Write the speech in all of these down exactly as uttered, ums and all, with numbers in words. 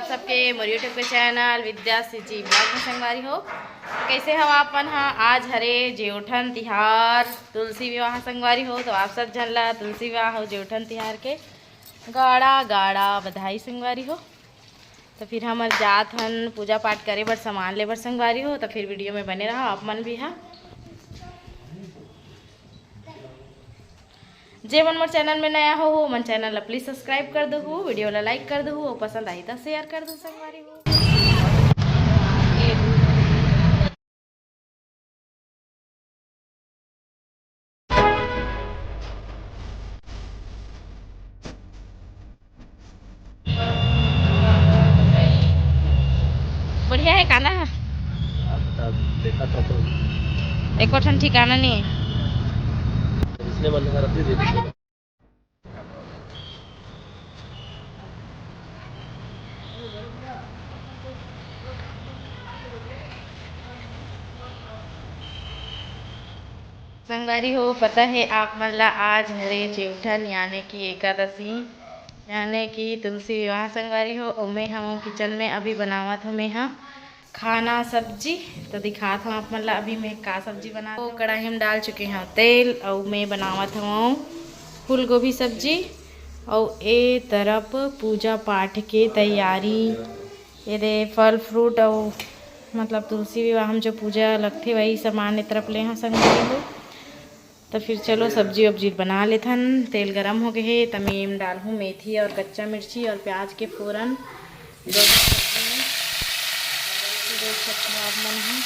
सबके मोर YouTube के channel विद्या CG blog में संगवारी हो। कैसे हो आप मन हा? आज हरे जेठन तिहार, तुलसी विवाह संगवारी हो, तो आप सब झन ला तुलसी विवाह हो जेठन तिहार के गाड़ा गाड़ा बधाई संगवारी हो। तो फिर हमर जात हन पूजा पाठ करे बर, सामान ले बर संगवारी हो। तो फिर वीडियो में बने रहा आप मन भी हा। जे मन मोर चैनल में नया हो, हो मन चैनल ला प्लीज सब्सक्राइब कर दो, वीडियो ला लाइक कर दो, पसंद आई तो शेयर कर दो संगवारी हो। बढ़िया है कांदा हा? अब तब देखा था तो एको ठन ठिकाना नहीं है। इसने मन कर दी देखी। संगवारी हो, पता है आप मन ला आज हरे जेठन यानी कि एकादशी यानी कि तुलसी विवाह संगवारी हो। अउ मैं हमन किचन में अभी बनावत हूँ मैं हा खाना सब्जी। तो दिखात हूँ आप मन ला अभी मैं का सब्जी बना। वो कढ़ाई में डाल चुके हैं तेल अउ मैं बनावत हूँ फूल गोभी सब्जी। अउ ए तरफ पूजा पाठ के तैयारी, ये दे फल फ्रूट अउ मतलब तुलसी विवाह में जो पूजा लगथे वही सामान ए तरफ ले हाँ संगवारी हो। तो फिर चलो सब्जी वब्जी बना लेथन। तेल गरम हो गए हे, तमे एम डालहूँ मेथी और कच्चा मिर्ची और प्याज के फोरन। देख सकते हो आप मन ह।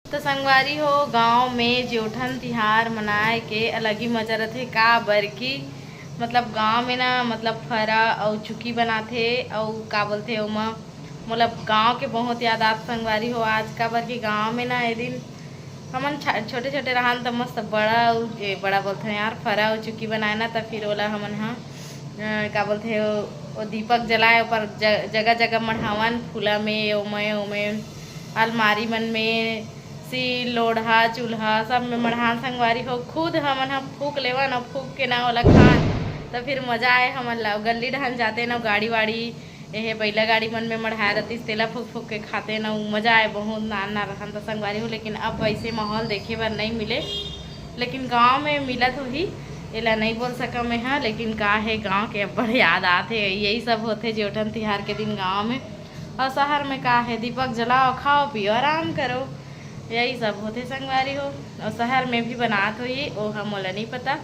तो संगवारी हो, गांव में जेठन तिहार मनाए के अलग ही मजा रथे, का बर कि मतलब गांव में ना मतलब फरा अउ चुकी बनाथे अउ का बोलथे ओमा, मतलब गांव के बहुत याद आत संगवारी हो आज, का बर कि गांव में ना ए दिन हमन छा-, छोटे छोटे रहन त मस्त बड़ा अउ, ए, बड़ा बोलथन यार, फरा अउ चुकी बनाए ना, त फिर ओला हमन ह, अ, का बोलथे ओ, ओ दीपक जलाए, ओकर ज-, जगह जगह मढ़ावन, फूला में, ओमे, ओमे, अलमारी मन में, सील, लोढ़ा, चूल्हा सब में मढ़ान संगवारी हो। खुद हमन ह फूक लेवन अउ फूक के ना ओला खान, त फिर मजा आए हमन ला। गल्ली डहन जाते ना गाड़ी वाड़ी, एहे बैला गाड़ी मन में मढ़ाए रतिस, तेला फूक फूक के खाते न, उ मजा आए बहुत। नान नान रहन त संगवारी हो, लेकिन अब वैसे माहौल देखे बर नहीं मिले, लेकिन गांव में मिलत होही, एला नहीं बोल सकम मैं हा। लेकिन का है, गांव के अब्बड़ याद आत हे। यही सब होथे जेठन तिहार के दिन गांव में। और शहर में का है, दीपक जलाओ, खाओ पियो, आराम करो, यही सब होथे संगवारी हो। और शहर में भी बनात होही, ओ ह मोला नहीं पता,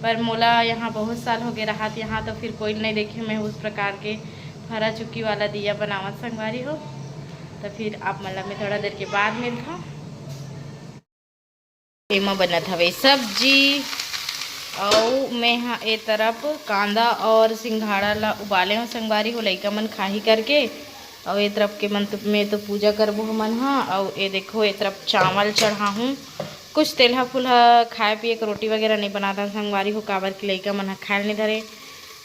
पर मोला यहाँ बहुत साल हो गए रहत यहाँ, तो फिर कोई नहीं देखे मैं उस प्रकार के फरा चुकी वाला दिया बनावत संगवारी हो। तो फिर आप मन ला मैं थोड़ा देर के बाद मिलता हूँ। एमा बनत हवे सब्जी, अउ मैं हा ए तरफ कांदा और सिंघाड़ा ला उबाले हूँ संगवारी हो, लइका मन खाही करके। अउ ए तरफ के मन तो, में तो पूजा करबो हमन हा। अउ ए देखो, ए तरफ चावल चढ़ाहूँ। कुछ तेलहा फुलहा खाए पिए के रोटी वगैरह नहीं बनाता संगवारी हो, काबर कि लइका मन हा खाए नहीं धरे।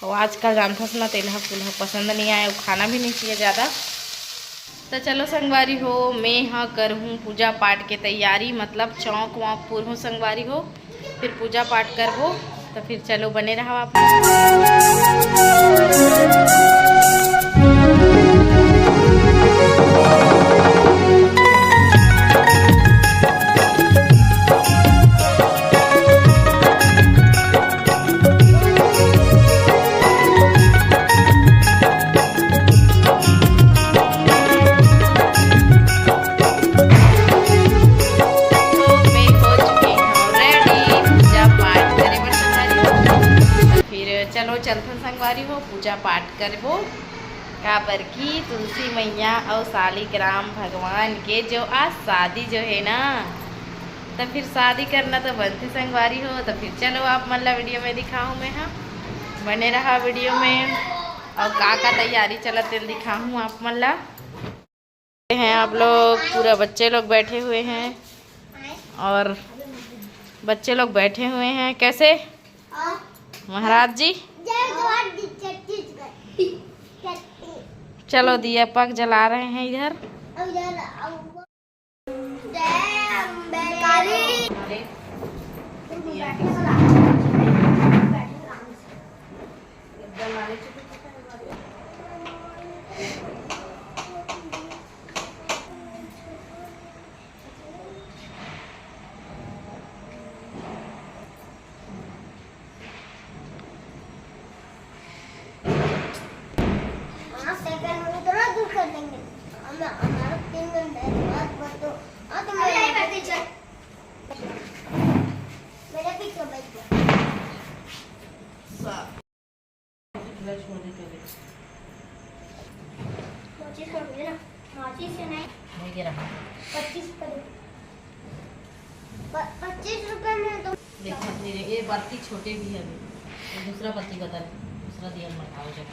अउ आजकल जानथस ना, तेलहा फुलहा पसंद नहीं आए, अउ खाना भी नहीं चाहिए ज़्यादा। तो चलो संगवारी हो, मैं हा करहूँ पूजा पाठ के तैयारी, मतलब चौक वौक पुरहूँ संगवारी हो, फिर पूजा पाठ करबो। तो फिर चलो बने रहो आप। तो मैं हो चुके हूँ रेडी पूजा पाठ करे बर संगवारी हो। तो फिर चलो चलथन संगवारी हो, पूजा पाठ करबो, काबर कि तुलसी मैया अउ शालिग्राम भगवान के जो आज शादी जो है ना, तो फिर शादी करना तो बनथे संगवारी हो। तो फिर चलो आप मन ला वीडियो में दिखाऊँ मैं हा, बने रहा वीडियो में। अउ का का तैयारी चलत तेल दिखाऊँ आप मन ला। हैं आप लोग, पूरा बच्चे लोग बैठे हुए हैं और बच्चे लोग बैठे हुए हैं। कैसे महाराज जी? जय जोहार जी छत्तीसगढ़। चलो दीपक जला रहे हैं इधर। जय अम्बे काली। हमारा तीन घंटे बाद बस तो, हाँ, तो मेरे पीछे, मेरे पीछे बैठ जा। पच्चीस कर दे ना, पच्चीस से नहीं। नहीं दे रहा। पच्चीस कर दे। प-, पच्चीस रुपए में तो देखो, मेरे ये बत्ती छोटे भी है अभी। ये दूसरा बत्ती बता, दूसरा दिया मंगाओ जब।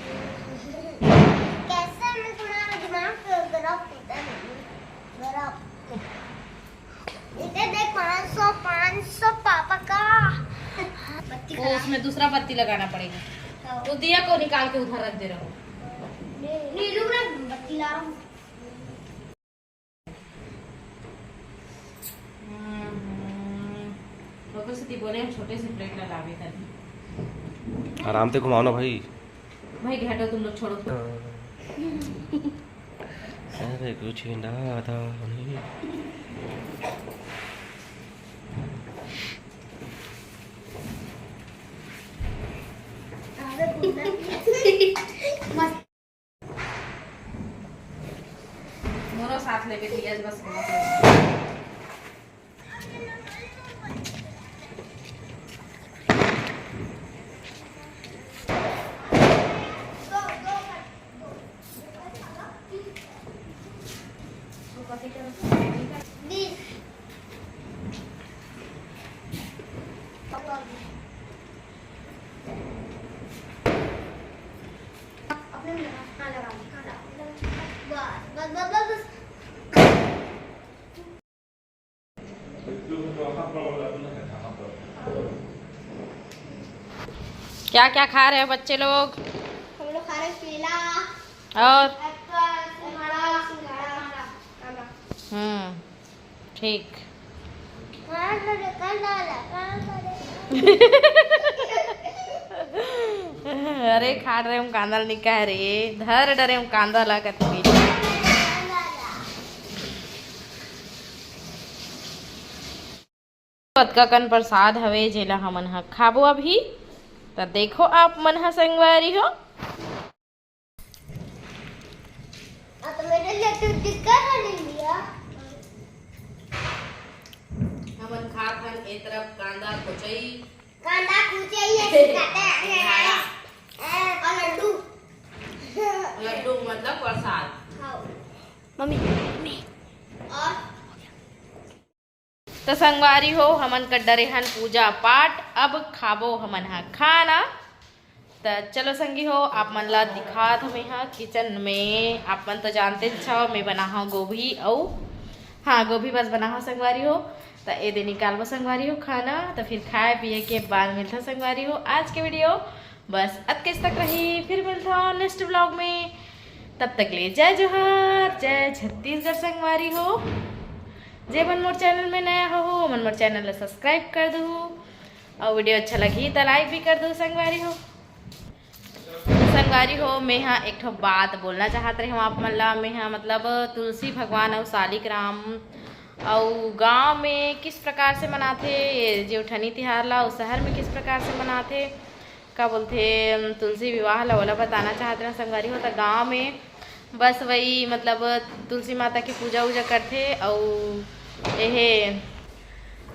कैसे मैं तुम्हारा दिमाग गरम होता है, गरम। इधर देख, पाँच सौ, पाँच सौ पापा का। बत्ती वो खराब। उसमें दूसरा बत्ती लगाना पड़ेगा। हाँ। तो दिया को निकाल के उधर रख दे रहा हूँ। नहीं, रुक ना, बत्ती ला रहा हूँ। हम्म, ओकर सेती बोले हम छोटे से प्लेट ला लावे करके। आराम से घुमाओ ना भाई। भाई, हटो तुम लोग, छोड़ो। अरे कुछ ना आता नहीं। मोरो साथ लेके दिया बस। क्या क्या खा रहे हो बच्चे लोग? हम लोग खा रहे हैं केला और एप्पल, संतरा, सिंघाड़ा, आम। हम्म, ठीक। अरे, खा रहे हम कांदा निका रे, धर डरे हम कांदा ला कति। कतका कन प्रसाद हवे, जेला हमन ह खाबो अभी। त देखो आप मन ह संगवारी हो। अब तो मेरे लिए तो टिक्का बना लिया। हमन खात हन ए तरफ कांदा कुचई। कांदा कुचई ऐसे खाते हैं। और लड्डू। लड्डू मतलब प्रसाद। हाँ। Mummy, mummy. और तो संगवारी हो, हमन कर डरे हन पूजा पाठ, अब खाबो हमन ह खाना। त चलो संगी हो, आप मन ला दिखात हमें ह किचन में। आप मन तो जानते छव, मैं बना हूँ गोभी अउ, हाँ, गोभी बस बना हूँ संगवारी हो। त ए दे निकालबो संगवारी हो खाना, त फिर खाए पिए के बाद मिलता संगवारी हो। आज के वीडियो बस अतकेच तक रही, फिर मिलता हूँ नेक्स्ट व्लॉग में। तब तक ले जय जोहार, जय छत्तीसगढ़ संगवारी हो। जे मन मोर चैनल में नया हो, हो मन मोर चैनल ला सब्सक्राइब कर दू, और वीडियो अच्छा लगी त लाइक भी कर दू संगवारी हो। संगवारी हो, मैं हा एक ठो बात बोलना चाहत रहे हूँ आप मन ला। मैं हा मतलब तुलसी भगवान और सालिक राम और गांव में किस प्रकार से मनाथे ये जेठनी तिहार ला, और शहर में किस प्रकार से मनाथे, का बोलथे, अम, तुलसी विवाह ला, ओला बताना चाहत रहे संगवारी हो। त गांव में बस वही मतलब तुलसी माता के पूजा उजा करथे अउ एहे,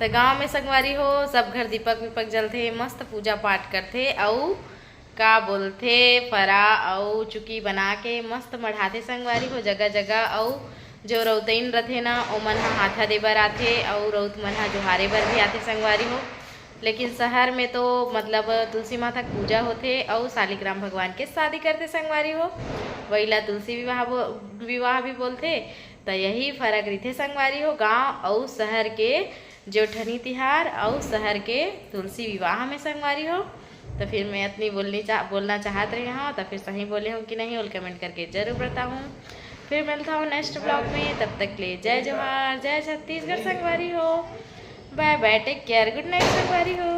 त गांव में संगवारी हो सब घर दीपक वीपक जलथे, मस्त पूजा पाठ करथे अउ का बोलथे फरा अउ चुकी बना के मस्त मढ़ाथे संगवारी हो जगह जगह। अउ जो रउतइन रथे ना, ओमन ह हाथा दे बर आथे अउ रउत मन ह जोहारे बर भी आथे संगवारी हो। लेकिन शहर में तो मतलब तुलसी माता के पूजा होथे अउ सालिग्राम भगवान के शादी करथे संगवारी हो, वही ला तुलसी विवाह बो-, विवाह भी बोलथे। त यही फर्क रहिथे संगवारी हो, गांव अउ शहर के जेठनी तिहार अउ शहर के तुलसी विवाह में संगवारी हो। त फिर मैं अतनी बोलनी चाह-, बोलना चाहत रहे हूँ, त फिर सही बोले हूँ कि नहीं, ओला कमेंट करके जरूर बताहूँ। फिर मिलता हूँ नेक्स्ट व्लॉग में, तब तक के लिए जय जोहार, जय छत्तीसगढ़ संगवारी हो, बाय बाय, टेक केयर, गुड नाइट संगवारी हो।